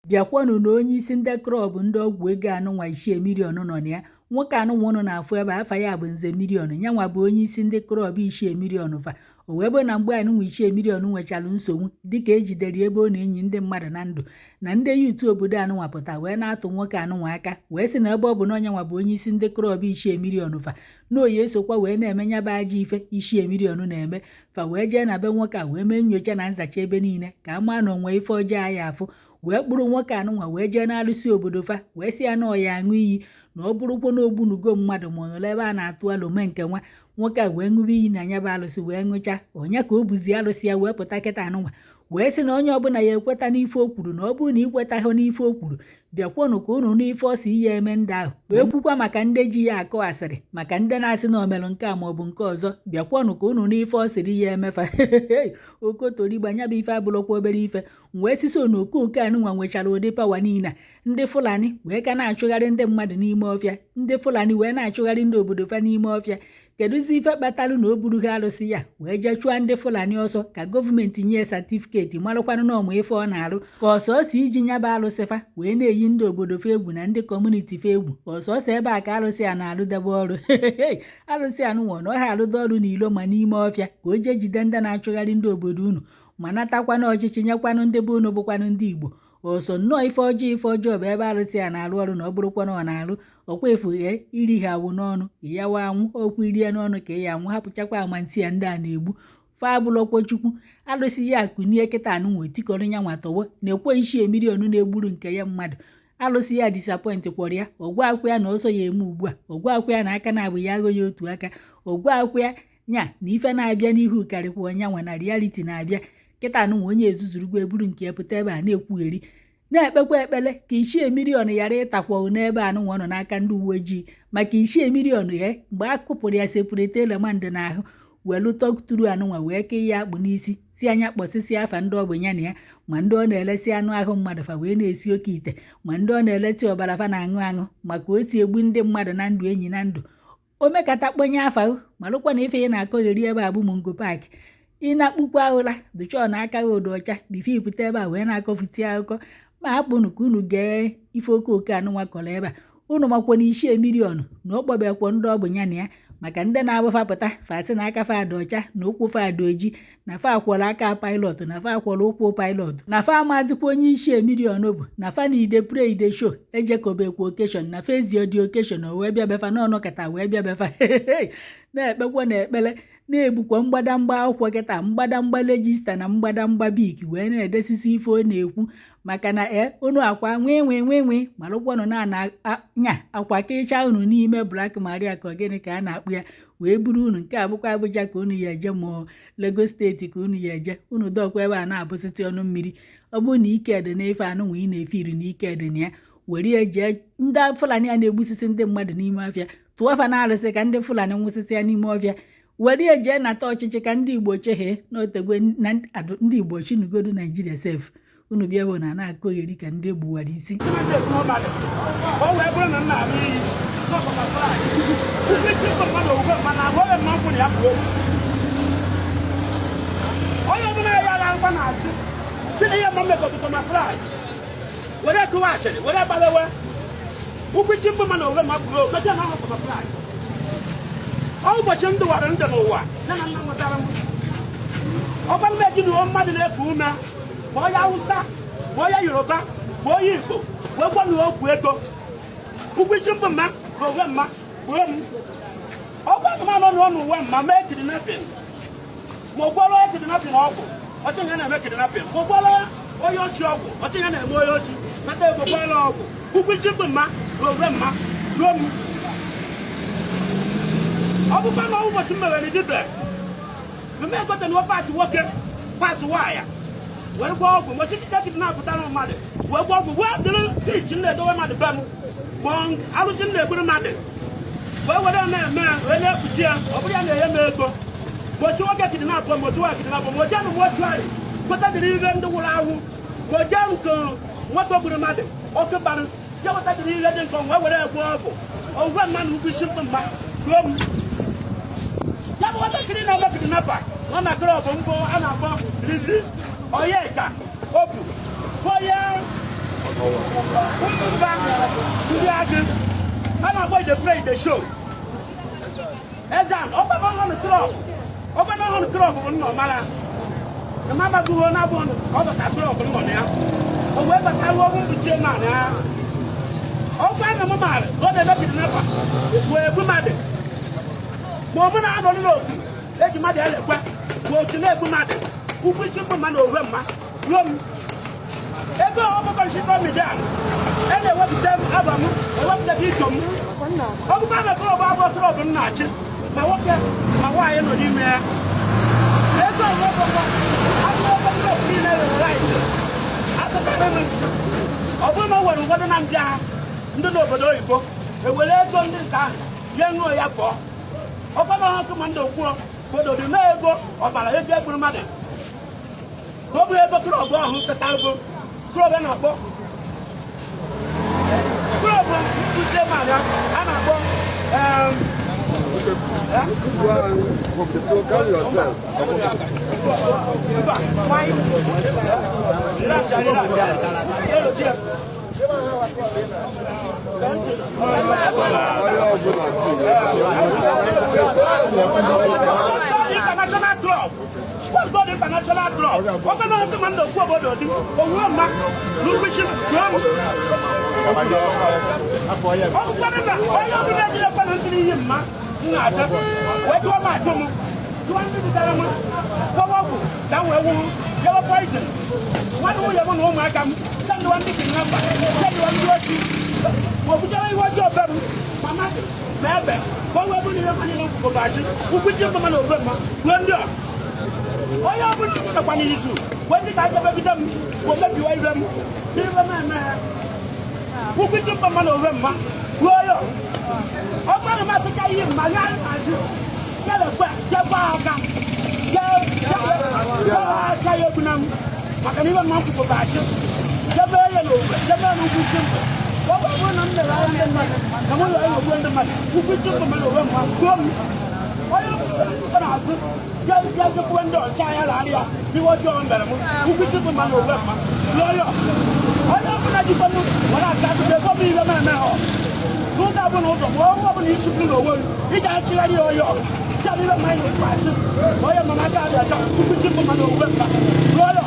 Bịakwanụ na onye isi ndị club ndị ọgwụ ego anụnwa Ichie Million nọ na ya. Nwoke anụnwa ụnụ na-afụ ebe afa ya bụ Nze Million, nyanwa bụ onye isi ndị club Ichie Million fa. O wee bụ na mgbe anụnwa Ichie Million nwechalụ nsogbu dịka ejidere ebe ọ na-enyi ndị mmadụ na ndụ, na ndị youth obodo anụnwa pụta wee na-atụ nwoke anụnwa aka, wee sị na ebe ọ bụ na onyenwa bụ onye isi ndị club Ichie Million fa, na oyi esokwa wee na-eme nyaba ajọ ife Ichie Million na-eme. Fa wee jee na be nwoke a wee mee nyocha na nzacha ebe niile ka a maa na onwe ife ọjọọ ya afụ, wee kpụrụ nwoke anụnwa wee jee n'alụsị obodo fa, wee sị ya na ọ ya aṅụ iyi na ọ bụrụkwa na ogbunugo mmadụ ma ọ nọrọ ebe a na-atụ alo mee nke nwa. Nwoke a wee ṅụba iyi na nya bụ alụsị wee ṅụcha. Onye ka o buzi alụsị ya wee pụta kịta anụnwa wee sị na onye ọbụla ya ekweta n'ife o kwuru, na ọ bụrụ na ikwetaghị n'ife o kwuru, bịakwanụ ka unu n'ife ọ si ihe eme ndị ahụ. Wee kwukwa maka ndị ji ya akọ asịrị, maka ndị na-asị na omelụ nke a maọbụ nke ọzọ, bịakwanụ ka unu n'ife ọ sịrị ya emefa. Okotorigba nya bụ ife abụrụkwa obere ife. Wee sisi na okooko anụnwa nwechara ụdị power niile a, ndị Fulani wee ka na-achụgharị ndị mmadụ n'ime ọfịa, ndị Fulani wee na-achụgharị ndị obodo fa n'ime ọfịa. Kedụzi ife kpatalụ na o buru ha alụsị ya wee jee chụọ ndị Fulani ọsọ ka gọọmenti nye certificate, marakwanụ na ọmụ ife ọ na-arụ, ka ọsọsọ iji nyaba alụsị fa wee na-eyi ndị obodo fa egwu na ndị community fa egwu? Ọsọsọ ebe a ka alụsị a na-alụdebe ọrụ? Alụsị anụnwa na ọ ha alụdo ọrụ n'ilo ma n'ime ọfịa, ka o jee jide ndị na-achụgharị ndị obodo unu ma natakwanụ ọchịchị nyekwanụ ndị be unu bụkwanụ ndị Igbo. Ọsọ nnọọ ife ọjọọ, ife ọjọọ bụ ebe alụsị a na-arụ ọrụ. Na ọ bụrụkwa na ọ na-arụ ọkwa efu ghee iri ha awụ n'ọnụ ịyawa anwụ okwu irie n'ọnụ ka ị ya anwụ. Hapụchakwa amanti ya ndị a na-egbu fa abụlọkwa Chukwu. Alụsị ya akụnie kịta anụnwa etikọrọ ya nwa tọwọ na-ekwe Ichie Million na-egburu nke ya mmadụ. Alụsị ya disappoint kwọrọ ya. Ọgwa akwụ ya na ọsọ ya eme ugbu a, ọgwa akwụ ya na aka na-abụ ya aghọ ya otu aka, ọgwa akwụ ya nya na ife na-abịa n'ihu karịkwa ọnyanwa na reality na-abịa kịta anụnwa. Onye ezuzurugwa eburu nke ya pụta ebe a na-ekwugheri, na-ekpekwa ekpere ka Ichie Million ghara ịtakwa n'ebe anụnwa ọ nọ n'aka ndị uwe ojii, maka Ichie Million ya mgbe a kụpụrụ ya separate element n'ahụ, welu tọkturu anụnwa wee kee ya akpụ n'isi, si anya kpọsịsị afa ndị ọ bụ ya na ya, ma ndị ọ na-elesi anụ ahụ mmadụ fa wee na-esi oke ite, ma ndị ọ na-elesi ọbara fa na-aṅụ aṅụ, maka o si egbu ndị mmadụ na ndụ enyi na ndụ. O mekata kponye afa, malụkwa na ife ị na-akọgheri ebe a bụ Mungo Park. Ị na-akpụkwa ụra dụchọọ na aka gị ụdọ ọcha bife ipụta ebe a wee na-akọfuti akụkọ. Ma hapụnụ ka unu gee ife okooko anụnwa kọrọ ebe a. Unu makwa na Ichie Million na ọ kpọbekwo ndị ọ bụ ya na ya, maka ndị na-abụfapụta fasị na aka fa dị ọcha na ụkwụ fa dị oji, na fa akwọrọ aka pilot, na fa akwọrọ ụkwụ pilot, na fa amazikwa onye Ichie Million bụ, na fa na ide pray ide show ejekọbekwa occasion, na fa ezi odi occasion o wee bịa befa n'ọnọkata wee bịa befa na-ekpekwa na ekpere na-egbukwa mgbadamgba akwụkwọ kịta, mgbadamgba register na mgbadamgba bik wee na-edesisi ife ọ na-ekwu, maka na e unu akwa nwee nwee nwee nwee malụkwanụ na nya akwa kịcha unu n'ime Black Maria ka gịnị ka a na-akpụ ya wee buru unu. Nke abụkwa Abuja ka unu ya eje, ma Lagos State ka unu ya eje, unu dọkwa ebe a na-abụsịtị ọnụ mmiri. Ọ bụrụ na ike dị n'ife anụnwa ị na-efiri na ike dị na ya, were ya jee ndị Fulani a na-egbusisi ndị mmadụ n'ime ọfịa, tụọ fa na arụsị ka ndị Fulani nwụsịsịa n'ime ọfịa, were ya jee nata ọchịchị ka ndị Igbo cheghee n'otegwe na ndị Igbo chinugodu Naijiria sef. Unu bịa ebe na na-akọgheri ka ndị egbuwara isi. O wee bụrụ na nna arụ iyi ndị chi mmadụ owuwe, mana abụghị mma nkwụ na ya bụ okwu onye ọbụla ya ara ngwa na-asị chine ihe mma mmekọtụtụ ma fly were kụwa asịrị were gbalewe ụkwụ chi mbụ mana owuwe ma kwuru mechaa na ahụ fly. Ọ ụbọchị ndụ wara ndụ n'ụwa nne na nna nwetara m ọkwa mmeji na mmadụ na-eku ume, ma onye Awụsa, ma onye Yoruba, ma onye Igbo, wee gwa na okwu ego ụkwụ isi mbụ mma ka onwe mma gbuo m. Ọgwa anụmanụ nọ n'ụwa mma mee kidnapping, ma ọ gwọrọ onye kidnapping ọgwụ ọchị ya na-eme kidnapping, ma ọ gwọrọ onye ochi ọgwụ ọchị ya na-eme onye ochi nata ego gwọrọ ọgwụ ụkwụ isi mbụ mma ka onwe mma gbuo m. Ọ bụkwa na ụbọchị m mewere dibịa mme egote na parts nwoke, parts nwaanyị, were gwọ ọgwụ mgbe kidnap pụtara mmadụ, wee gwọ ọgwụ wee dịrị fish na-edowe mmadụ be m, ma alụsị m na-egburu mmadụ wee were na-eme wee na-ekpuchi ya. Ọ bụrụ ya na-enye m ego gbochi nwoke kidnap, gbochi nwaanyị kidnap, ma jee mortuary gote dịrị ihe ndị nwụrụ anwụ, ma jee nke nwoke gburu mmadụ ọkụ gbara jee weta dịrị ihe dị nke wee were egwu ọgwụ owuwe mmadụ ugwu isi mkpụ mma ruo m. Ya bụ nwatakịrị na-eme kidnapper nọ na club mbụ a na-akpọ Lizi Onyeka Obu, onye Mba ndị agụ a na-akpọ ide play the show. Ezan ọgbana club, ọgbana ọhụrụ club bụ nnọ mara na m agbagoro na abụọ ọ bata club nọ na ya, o wee bata ruo ọgwụ mkpuchi chairman ya. Ọkwa na m maara na ọ na-eme kidnapper wee egbu mmadụ, ma ọ bụ na anọrị n'otu eji mmadụ elekwe ma otu na-egbu mmadụ. Ukwu isi mbụ mma na owe mma ruo m ego ọkụkọ nchịkọ midian e na-ewepụta m aba m ewepụta ito m. Ọkụkọ na club abụọ, club m na-achị, ma nwoke ma nwaanyị nọ n'ime ya. Ego ọkụkọ abụọ club niile rere rice apụtara m. Ọ bụrụ na o nwere ụfọdụ na ndị agha ndị n'obodo oyibo ewere ego ndị nke ahụ nye ṅụọ ya pụọ. Ọkwa na ọkụ ma ndị okwuo obodo dị na ego ọbara ego egburu mmadụ ka ọ bụrụ ego club ahụ pụta ego club a na-akpọ club mkpuchi ya a na-akpọ Go carry yourself. Mba, nwanyị. Relax, relax. Elo, tie. Onye ọbụla International Club, Sport God International Club. Ọkwa na ọkụ ma ndị okwu obodo dị owuwe mma n'ukwuchi ruo m. Ọkụkọ na onye ọbụla ejire kwana ntiri iyi mma m na-abịa wee jụọ m ajụ m jụọ ndị butere m gwọwa ọgwụ ka m wee wuru yewe poison nwanne nwunye m na ụmụaka m, sendịwa ndị kidnapper, sendịwa ndị ochi ma ọ butere ihe ọjọọ be m, ma mmadụ ma ebe ka o wee bụrụ ihe manyere nkwụkwọ achị ukwu chi mma na obe mma ruo ndị a. Onye ọbụla nọkwa n'izu wee ndị ka aka bido m ma o mebiwa ibe m n'ibe m eme ha. Ukwu chi mma na obe mma ruo ya. Ọ bụrụ na m atụcha ihe mma ya azụ kelekwe jekwa aka acha ya egbu na m maka na ibe mma nkwụkwọ achị jebe ya n'owe jebe n'ugwu chi mba. Ọ bụrụ na m lere anya ndị mmadụ na m ụlọ egbu ndị mmadụ, ukwu chi mba na owe mma ruo m. Onye ọbụla na-azụ jejekwuwe ndị ọcha ya larị ya ihe ọjọọ mere m. Ukwu chi mba na owe mma ruo ya. Onye ọbụla jikwanụ were aka akụkọ ego m ihe m eme ha n'ụzọ ọbụla ụzọ ma ọnwụ ọbụla isi bụrụ n'onwe m ị ga-achịgharị ya ọyọ chabụ ibe mmanya n'okwu achị ma onye mama aka abịa aka ukwu chi mma na owe mma ruo ya.